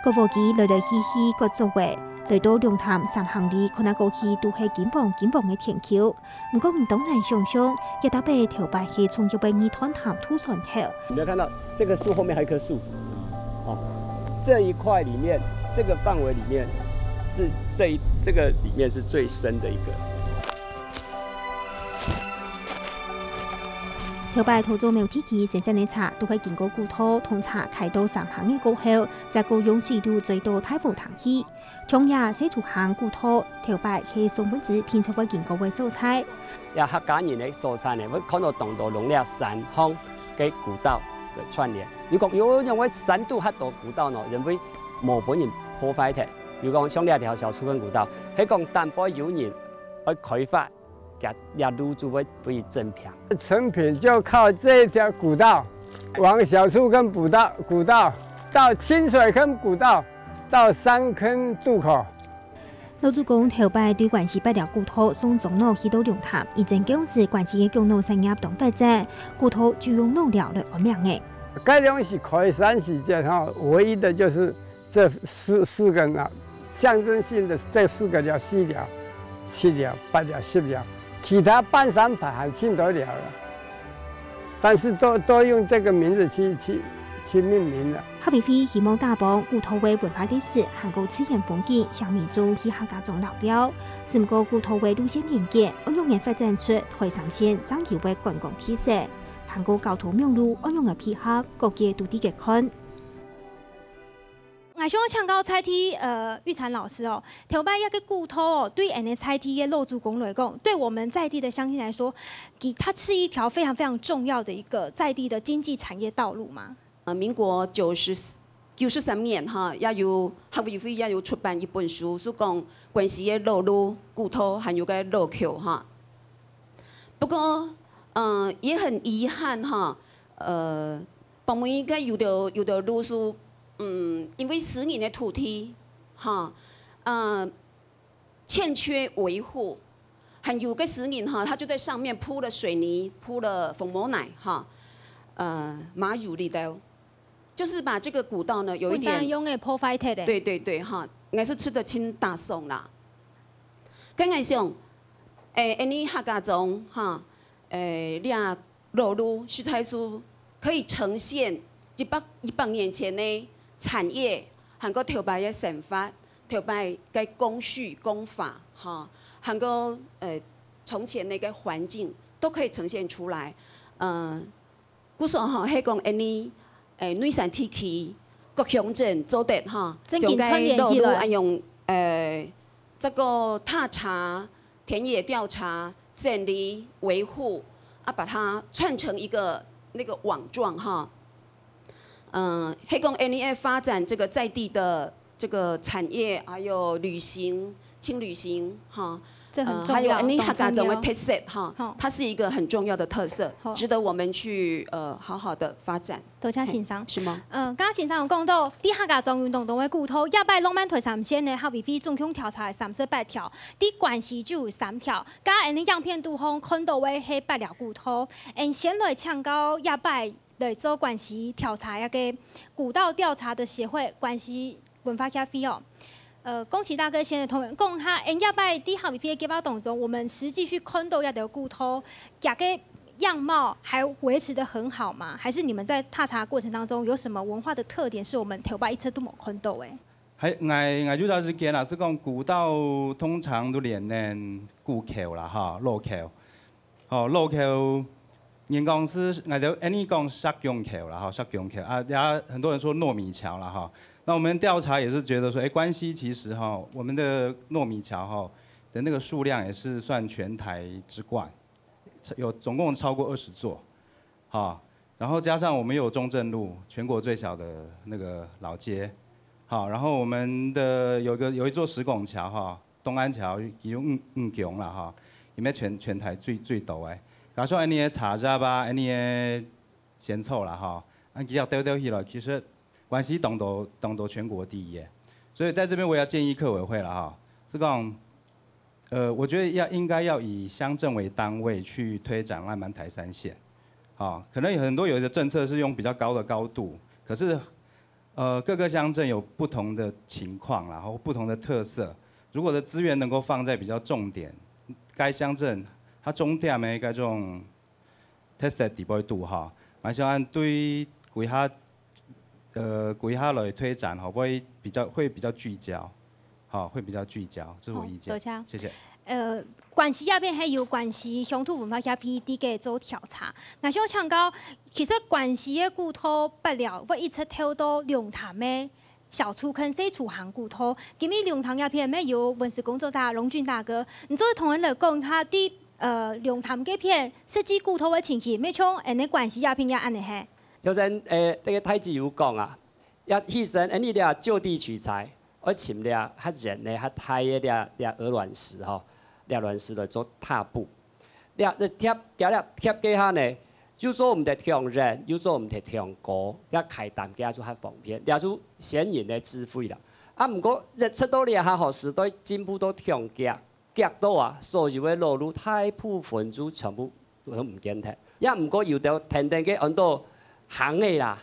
過河期來來去去過做个，來到龍潭三行里，看啊過去都係金黃金黃个田坵。毋過毋當難想像，這搭仔頭擺係重要个二段潭渡船頭。你沒有看到這個樹後面還有一棵樹，哦，這一塊裡面，這個範圍裡面是這一這個裡面是最深的一個。 頭擺土作苗地區生產个茶，都會經過古道同茶開到三行个過後，再過用水路載到大湖塘去。像這細竹坑古道，頭擺係宋文子定著會經過个所在。這客家人个所在呢，會看到當多農業山項个古道个串聯。如果有用个山肚較多古道呢，因為無分人破壞忒。比如講像這條小樹坑古道，係講等背有人愛開發， 這這路就會被整平。成品就靠這條古道，往小樹坑古道、古道到清水坑古道，到三坑渡口。老祖公頭擺對關西北寮古道送樟腦去到龍潭，以前該央時關西个樟腦產業當發展，古道就用腦寮來安名个。該央時開山時間哈，唯一的就是這四四個啊，象徵性的這四個寮，四寮、七寮、八寮、十寮，其他半山排還盡多寮了，但是都都用這個名字去去去命名了。客委會希望打幫古道个文化歷史，還過自然風景，向民眾去客家庄尞尞。毋過古道个路線連結，愛仰般發展出台三線正有个觀光特色，還過交通網路愛仰般配合，各界都在該看。 𠊎想要請教在地，呃，玉嬋老師哦，頭擺這個古道哦，對恁呢在地个老祖公來講，對我們在地的鄉親來說，其它是一條非常非常重要的一個在地的經濟產業道路嘛。呃，民國九十九十三年哈，也有客委會也有出版一本書，係講關西个老路、古道，還有个老橋哈。不過，呃，也很遺憾哈，呃， 北門个有兜有兜路係，嗯，因為私人个土地，哈，呃，欠缺維護，還有个私人哈，他就在上面鋪了水泥，鋪了紅毛泥哈，呃，馬油里兜，就是把這個古道呢有一點，用个破壞忒个。對對對哈，應該是吃得盡打爽啦。跟𠊎想，誒，恁呢客家庄哈，誒，這 老路實在係可以呈現一百一百年前个產業，還過頭擺个生活，頭擺个工序工法，哈，還過呃從前个環境都可以呈現出來。呃，故所吼，係講恁呢，誒，內山地區各鄉鎮做得哈，正經串聯起來。將該老路恁樣，誒，這個踏查、 田野調查、整理、維護，啊，把它串成一個那個網狀哈。嗯，係講恁呢个發展這個在地的這個產業，還有旅行、輕旅行，哈，這很重要，呃，還有恁呢客家庄个當重要。特色，哈好，它是一個很重要的特色好，值得我們去呃好好的發展，多謝先生。是嗎？嗯，剛剛先生有講到，在客家庄運動中个古道，這擺浪漫台三線呢，客委會總共調查三十八條，在關西就有三條，加恁呢影片肚項看到个係八條古道。𠊎先來請教這擺來做關西調查个古道調查的協會關西文化協會哦。呃，恭喜大哥先來同我們講下，恁這擺在客委會个計畫當中，我們實際去看到這條古道，這个樣貌還維持得很好嗎？還是你們在踏查過程當中有什麼文化的特點是我們頭擺一直都沒看到的？還，𠊎，𠊎就在這間啦，係講古道通常都連等古橋啦，哈，老橋。吼，老橋，人講係，𠊎兜恁呢講石拱橋啦，吼，石拱橋啊，也很多人說糯米橋啦，哈。那我們調查也是覺得說，哎，關西其實哈，我們的糯米橋哈的那個數量也是算全台之冠，有總共超過二十座，哈。然後加上我們有中正路，全國最小的那個老街，好，然後我們的有個，有一座石拱橋哈，東安橋，其實五，五拱啦哈，也沒全，全台最，最多哎。假如說恁呢个茶葉啊，恁呢个仙草啦哈，啊，其實兜兜起來，其實關西當多，當多全國第一耶。所以在這邊我也要建議客委會了哈，是講，呃，我覺得要，應該要以鄉鎮為單位去推展浪漫台三線。好，可能有很多有的政策是用比較高的高度，可是，呃，各個鄉鎮有不同的情況，然後不同的特色。如果的資源能夠放在比較重點，該鄉鎮它重點的該種 特色底背度哈，還想按對歸下，呃，歸下來推展哈，會比較，會比較聚焦，哈，會比較聚焦，這是我意見。好，多謝。謝謝。呃，關西這片還有關西鄉土文化協會在該做調查。𠊎想請教，其實關西个古道不了，會一直透到龍潭个小厝跟細厝行古道。今日龍潭這片乜有文史工作者龍俊大哥，你做得同𠊎來講一下，在呃龍潭這片設計古道个情形，乜像恁呢關西這片也恁呢係？頭先，誒，這個太子有講啊，也犧牲，誒，你這就地取材，愛尋這較圓个、較大个這，這鵝卵石吼，這卵石來做踏步。這，這貼，這，這貼這下呢，又做毋得忒圓，又做毋得忒高，這開擔這就較方便，這就先人个智慧啦。啊，毋過，一直到這下吼，時代進步到忒遽， 遽到啊，所有个老路大部分就全部都毋見忒。也毋過有兜跈等个安到行个啦，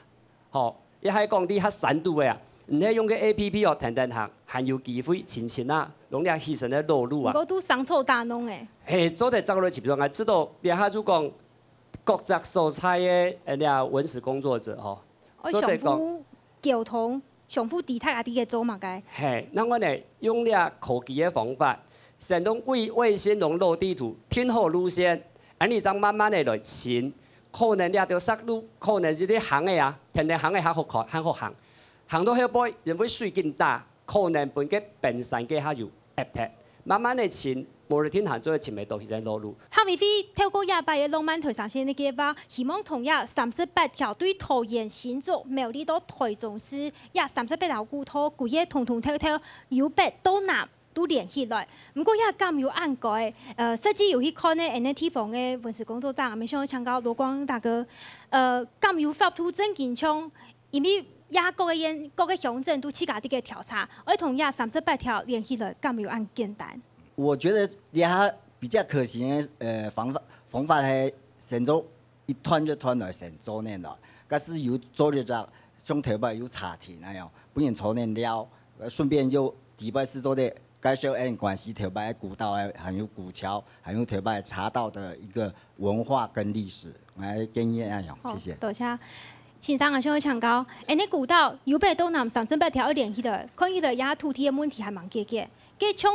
吼，也係講你較山肚个啊，毋係用个A P P哦，跈等行，還有機會尋尋啊，攏這犧牲个老路啊。毋過都生草打農誒。嘿，做得走落去，比如講，知道這下就講各隻所在个，呃，這文史工作者吼，愛做得講相互溝通，相互知大家在該做麼个。嘿，那我呢，用這科技个方法，先用衛，衛星用落地圖定好路線，恁呢正慢慢个來尋，可能這條石路，可能這个行个啊，天天行个較好看，較好行。行到後背，因為水緊大，可能分个冰山个較有壓迫，慢慢个尋，無一定還做得尋得到彼个老路。客委會透過這擺个浪漫台三線个計畫，希望同這三十八條對桃園新竹、苗栗到台中市這三十八條古道，規个通通透透，由北到南都連起來。毋過這敢有恁該？呃，實際有去看个，恁呢地方个文史工作者，𠊎想請教羅光大哥，呃，敢有法度真緊像，因為這各个縣、各个鄉鎮都自家在該調查，愛同這三十八條連起來，敢有恁簡單？我覺得這下比較可行的呃方法方法係先做一段一段來先做恁樣，假使有做得著，像頭擺有查亭恁樣，分人坐恁樣尞，呃順便就底背係做得介紹恁關係頭擺个古道，還有古橋，還有頭擺茶道的一個文化跟歷史，來建議恁樣，好，謝謝。多謝。先生啊，想要請教，恁呢古道由北到南三十八條愛連起來，看起來這土地个問題還蠻解決。該像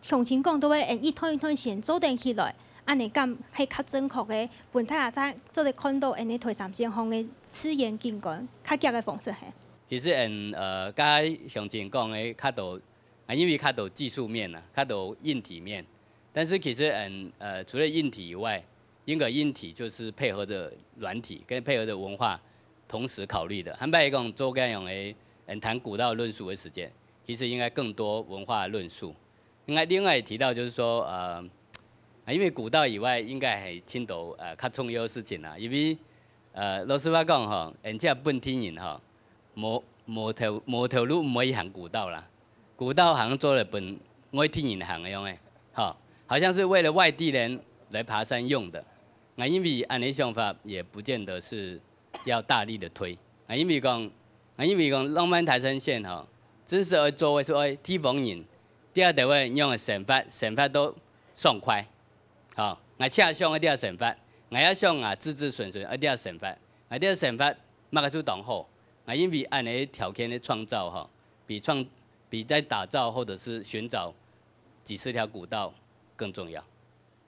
鄉親講到个，𠊎一段一段線做等起來，恁呢敢係較正確个，分大家做得看到𠊎等台三線項个自然景觀較遽个方式係。其實，嗯，呃，剛才鄉親講个較多，啊，因為較多技術面啊，較多硬體面。但是其實，嗯，呃，除了硬體以外，另一個硬體就是配合的軟體，跟配合的文化，同时考虑的。坦白讲，做这样的，嗯，谈古道论述的时间，其实应该更多文化论述。应该另外也提到就是说，呃，啊，因为古道以外，应该还听到呃较重要的事情啦。因为呃，老实话讲吼，人家本地人吼，无无头无头路毋会行古道啦，古道好像做了本外地人行的样诶，吼，好像是为了外地人来爬山用的。那因为按呢想法也不见得是要大力的推。啊，因为讲，啊，因为讲浪漫台三线吼，真是要做的是为地方人，第二点位用的生活，生活都爽快。吼，我车上一定要生活，我也想啊，子子孙孙一定要生活，我一定要生活，嘛个就当好。啊，因为按呢条件的创造吼，比创比在打造或者是寻找几十条古道更重要。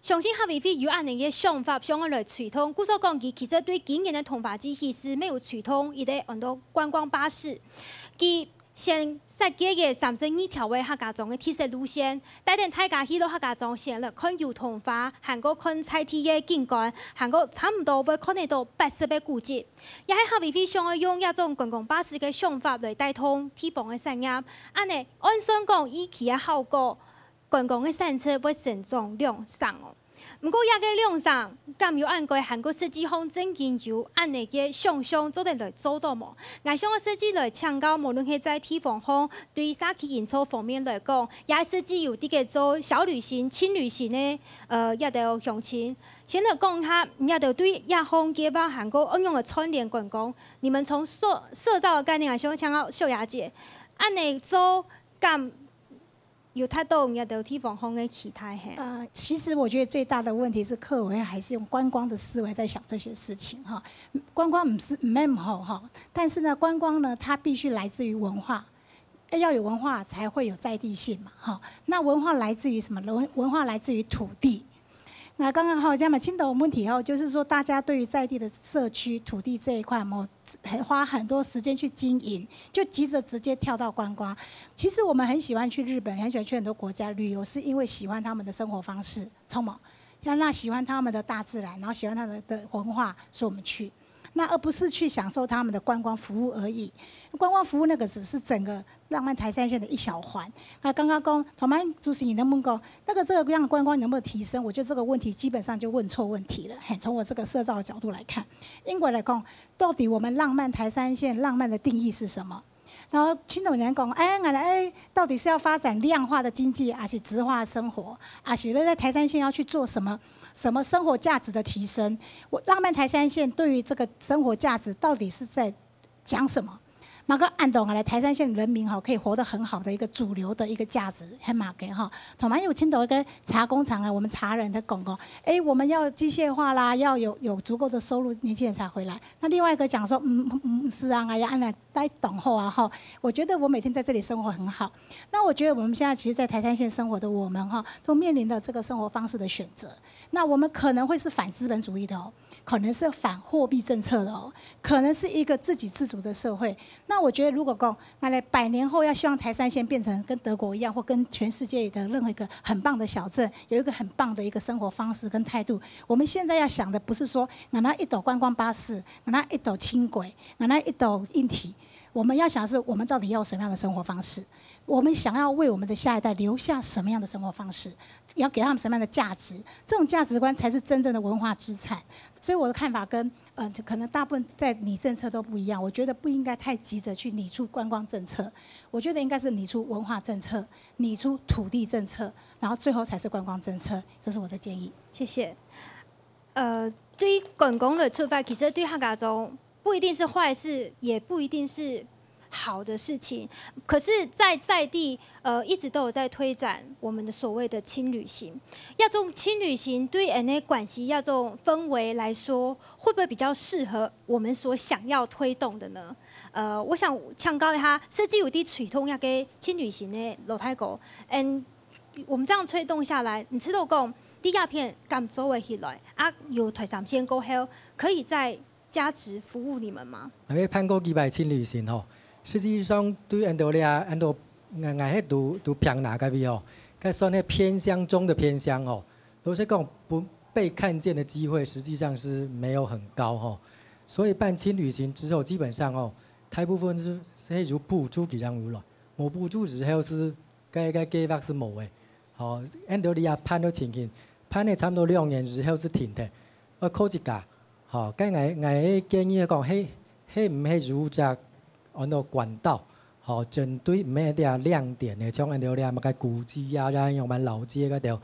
相信客委会有恁樣个想法，想要來推動。故所講，佢其實對今年的桐花節其實沒有推動一個安到觀光巴士。佢先設計个三十二條个客家庄个特色路線，帶等大家去到客家庄先來看油桐花，還過看在地个景觀，還過差毋多會看得到八十个古蹟。也係客委會想要用這種觀光巴士个想法來帶動地方个產業。恁樣，按算講，以佢个效果， 觀光个產值會成長兩成哦。毋過，這个兩成敢有恁个還過實際上正經有恁樣个想像做得來做到無？𠊎想要實際來請教，無論係在地方上，對社區營造方面來講，也實際有這个做小旅行、輕旅行个呃這兜鄉親。先來講一下，這兜對這項計畫還過應用个串聯觀光，你們從社社造个概念來想，請教秀雅姐，恁樣做敢 有達到你兜地方方个期待嘿。呃，其实我觉得最大的问题是，客委会还是用观光的思维在想这些事情哈。观光不是没有好哈，但是呢，观光呢，它必须来自于文化，要有文化才会有在地性嘛哈。那文化来自于什么？文文化来自于土地。那刚刚哈，这样嘛，青岛问题哈，就是说大家对于在地的社区土地这一块，有没有花很多时间去经营，就急着直接跳到观光。其实我们很喜欢去日本，很喜欢去很多国家旅游，是因为喜欢他们的生活方式，冲嘛，要那喜欢他们的大自然，然后喜欢他们的文化，所以我们去。那而不是去享受他们的观光服务而已。观光服务那个只是整个浪漫台三线的一小环。那刚刚讲，同班主持人能不能讲，那个这个样的观光能不能提升？我觉得这个问题基本上就问错问题了。嘿，从我这个社造的角度来看，英国来讲，到底我们浪漫台三线浪漫的定义是什么？然后青岛人讲，哎，俺来，哎，到底是要发展量化的经济，还是质化生活，还是在台三线要去做什么？什么生活价值的提升？我浪漫台三线对于这个生活价值到底是在讲什么？嘛个安到俺来台三线人民哈可以活得很好的一个主流的一个价值，很嘛个哈。同埋有青岛一个茶工厂啊，我们茶人在讲讲，哎，我们要机械化啦，要有有足够的收入，年轻人才回来。那另外一个讲说，嗯嗯嗯，是啊，哎呀，俺来待等候啊哈。我觉得我每天在这里生活很好。那我觉得我们现在其实，在台三线生活的我们哈，都面临着这个生活方式的选择。那我们可能会是反资本主义的哦，可能是反货币政策的哦，可能是一个自给自足的社会。那我觉得，如果讲，拿来百年后要希望台三线变成跟德国一样，或跟全世界的任何一个很棒的小镇，有一个很棒的一个生活方式跟态度，我们现在要想的不是说，拿一斗观光巴士，拿一斗轻轨，拿一斗硬体，我们要想的是，我们到底要什么样的生活方式？我们想要为我们的下一代留下什么样的生活方式？要给他们什么样的价值？这种价值观才是真正的文化资产。所以我的看法跟呃，可能大部分在理政策都不一样。我觉得不应该太急着去理出观光政策，我觉得应该是理出文化政策、理出土地政策，然后最后才是观光政策。这是我的建议。谢谢。呃，对于观光的出发，其实对客家庄不一定是坏事，也不一定是好的事情。可是，在在地，呃，一直都有在推展我们的所谓的轻旅行。要从轻旅行对人的关系，要从氛围来说，会不会比较适合我们所想要推动的呢？呃，我想请教一下，设计有在推动那个轻旅行的老太狗，嗯，我们这样推动下来，你知道讲，第二片敢做会起来啊？有台三线过后，可以再加值服务你们吗？还没办过几百轻旅行吼，实际上对安多利亚、安多，俺俺迄都都平拿个位吼，该算迄偏乡中的偏乡吼。老实讲，不被看见的机会实际上是没有很高吼。所以辦輕旅行之後，基本上哦，大部分是，是有補助佢正有來，無補助之後是，該，該計畫是無个。吼，恁多這辦到情形，辦了差不多兩年之後是停忒，愛靠自家。吼，該𠊎，𠊎个建議講，係，係毋係有隻安到管道，吼，針對毋係這亮點个，像恁多這麼个古蹟啊，然後樣般老街該條，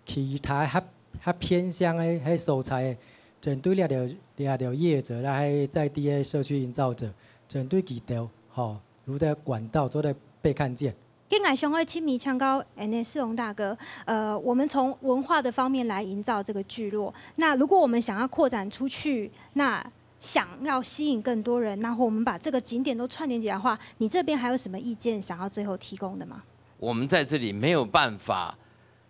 其他較，較偏鄉个，个所在，針對這條，這條業者，然後在地个社區營造者，針對佢兜，吼，有兜管道做得被看見。 該𠊎想愛請問請教恁呢世宏大哥，呃，我們從文化的方面來營造這個聚落，那如果我們想要擴展出去，那想要吸引更多人，然後我們把這個景點都串聯起來的話，你這邊還有什麼意見想要最後提供的嗎？我们在这里没有办法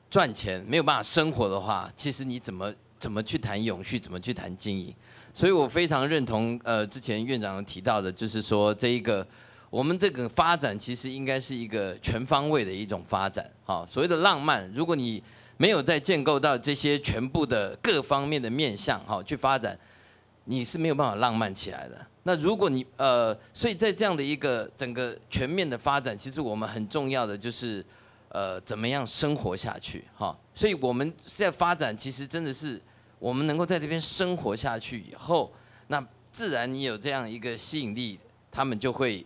赚钱，没有办法生活的话，其实你怎么怎么去谈永续，怎么去谈经营？所以我非常认同，呃，之前院长提到的，就是说这一个我们这个发展其实应该是一个全方位的一种发展。好，所谓的浪漫，如果你没有在建构到这些全部的各方面的面向，哈，去发展，你是没有办法浪漫起来的。那如果你呃，所以在这样的一个整个全面的发展，其实我们很重要的就是呃，怎么样生活下去，哈。所以我们在发展，其实真的是我们能够在这边生活下去以后，那自然你有这样一个吸引力，他们就会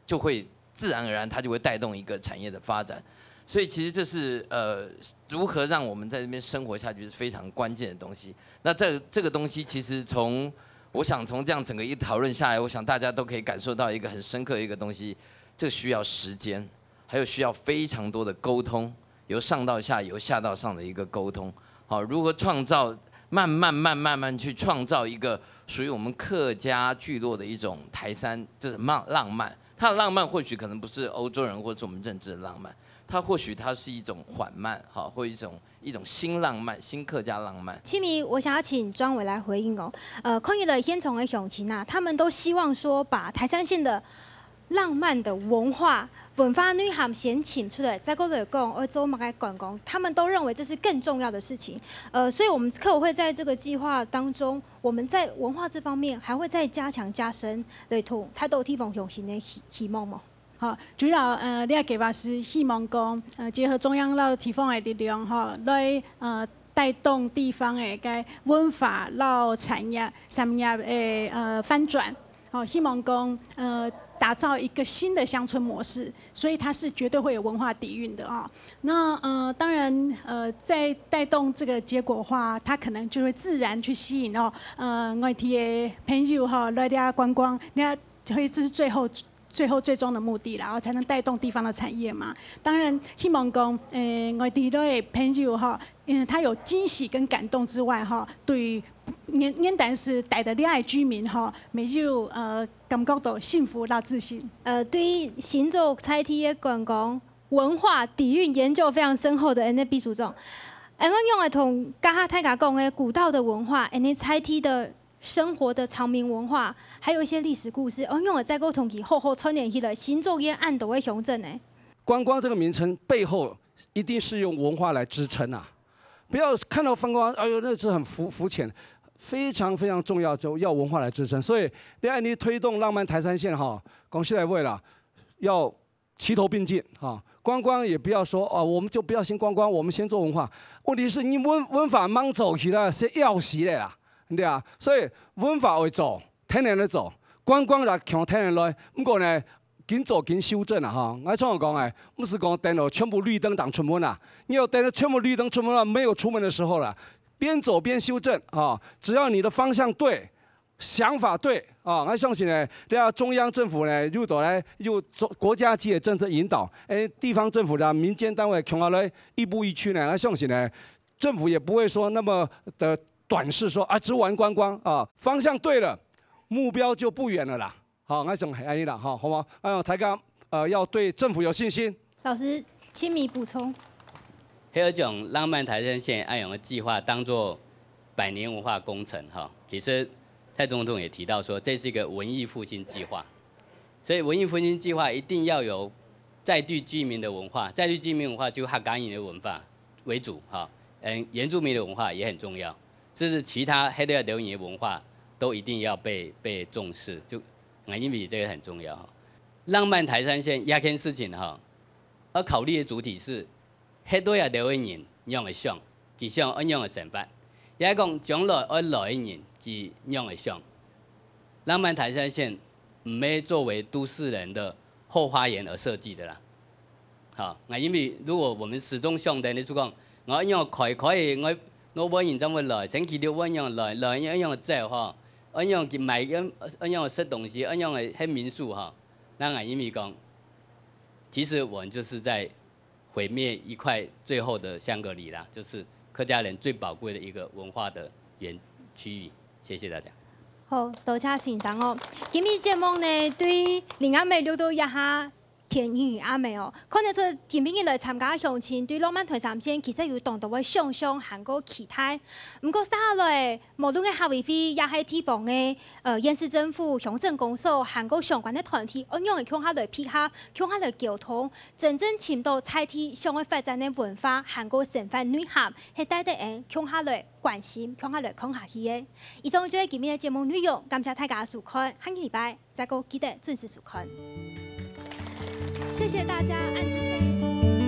就会自然而然，它就会带动一个产业的发展。所以其实这是呃，如何让我们在这边生活下去是非常关键的东西。那这这个东西其实从我想从这样整个一讨论下来，我想大家都可以感受到一个很深刻的一个东西，这需要时间，还有需要非常多的沟通，由上到下，由下到上的一个沟通。好，如何创造慢慢慢慢慢去创造一个属于我们客家聚落的一种台三，就是浪浪漫。它的浪漫或许可能不是欧洲人或是我们认知的浪漫，它或许它是一种缓慢，哈，或一种一种新浪漫、新客家浪漫。七米，我想要请庄委来回应哦。呃，看起来现场的乡亲啊，他们都希望说把台三线的浪漫的文化、文化内涵先请出来，再过来讲，呃，做么个观光，他们都认为这是更重要的事情。呃，所以我们客委会在这个计划当中，我们在文化这方面还会再加强加深，对同台东地方乡亲的希希望吗？好，主要呃，这个计划是希望讲，呃，结合中央到地方的力量，哈，来呃带动地方的个文化到产业、产业的呃翻转。好，希望讲呃打造一个新的乡村模式，所以它是绝对会有文化底蕴的啊。那呃，当然呃，在带动这个结果的话，它可能就会自然去吸引哦，呃，外地的朋友哈来这观光，那所以这是最后最后最终的目的啦，然后才能带动地方的产业嘛。当然，希望讲，呃，外地的朋友哈，嗯，他有惊喜跟感动之外哈，对于原原本是待的恋爱居民哈，没有呃感觉到幸福到自信。呃，对于新竹在地的观光文化底蕴研究非常深厚的 N A 秘书长，哎，我用来同刚刚大家讲的古道的文化，N A 在地的生活的常民文化，还有一些历史故事，哦，用来再沟通起，好好串联起来，新竹也安多的乡镇呢。观光这个名称背后一定是用文化来支撑啊，不要看到观光，哎呦，那是很肤肤浅，非常非常重要，就要文化来支撑。所以，你看你推动浪漫台三线哈，讲实在话啦，要齐头并进哈，观光也不要说哦，我们就不要先观光，我们先做文化。问题是你文文化忙做起来是要死的啦，对啊，所以文化会做，天然的做，观光也强天然来。不过呢，紧做紧修正啊哈。我常常讲哎，不是讲等到全部绿灯当出门啊，你要等到全部绿灯出门了，没有出门的时候了，边走边修正啊。只要你的方向对，想法对啊，我相信呢，这中央政府呢，又到来又国家级的政策引导，哎，地方政府的民间单位共下来亦步亦趋呢，我相信呢，政府也不会说那么的短视说啊，只玩观光啊，方向对了，目标就不远了啦。好，我想系安尼啦，好，好吗？啊，大家呃要对政府有信心。老师，请你补充。还有一种浪漫台三线爱用的计划当做百年文化工程哈，其实蔡总统也提到说，这是一个文艺复兴计划，所以文艺复兴计划一定要有在地居民的文化，在地居民文化就客家人的文化为主哈，嗯，原住民的文化也很重要，这是其他黑的留言文化都一定要被被重视。就，𠊎認為這個很重要哈。浪漫台三線這件事情哈，要考慮的主體是，歇到這兜个人仰般想，佢想愛仰般生活，也係講將來愛來个人佢仰般想。浪漫台三線毋係作為都市人的後花園而設計的啦。好，𠊎認為如果我們始終想等於就講，𠊎愛仰開開，𠊎，𠊎外人正會來，星期六愛仰來，來愛仰走哈，愛仰去買，愛仰食東西，愛仰去民宿哈。那𠊎認為講，其實我們就是在毀滅一塊最後的香格里拉，就是客家人最寶貴的一個文化的園區域。謝謝大家。好，多謝先生哦。今日節目呢，對林阿美錄到這下，天宇阿美哦，看得出今晡日來參加个鄉親對浪漫台三線其實有當多个想像還過期待。毋過接下來，無論係客委會也係地方个，呃，縣市政府、鄉鎮公所，還過相關个團體，愛仰般共下來配合，共下來溝通，真正尋到在地想愛發展个文化，還過生活內涵，係帶得𠊎共下來關心、共下來看下去个。以上就係今日个節目內容，感謝大家收看，下個禮拜再過記得準時收看。謝謝大家，恁仔細。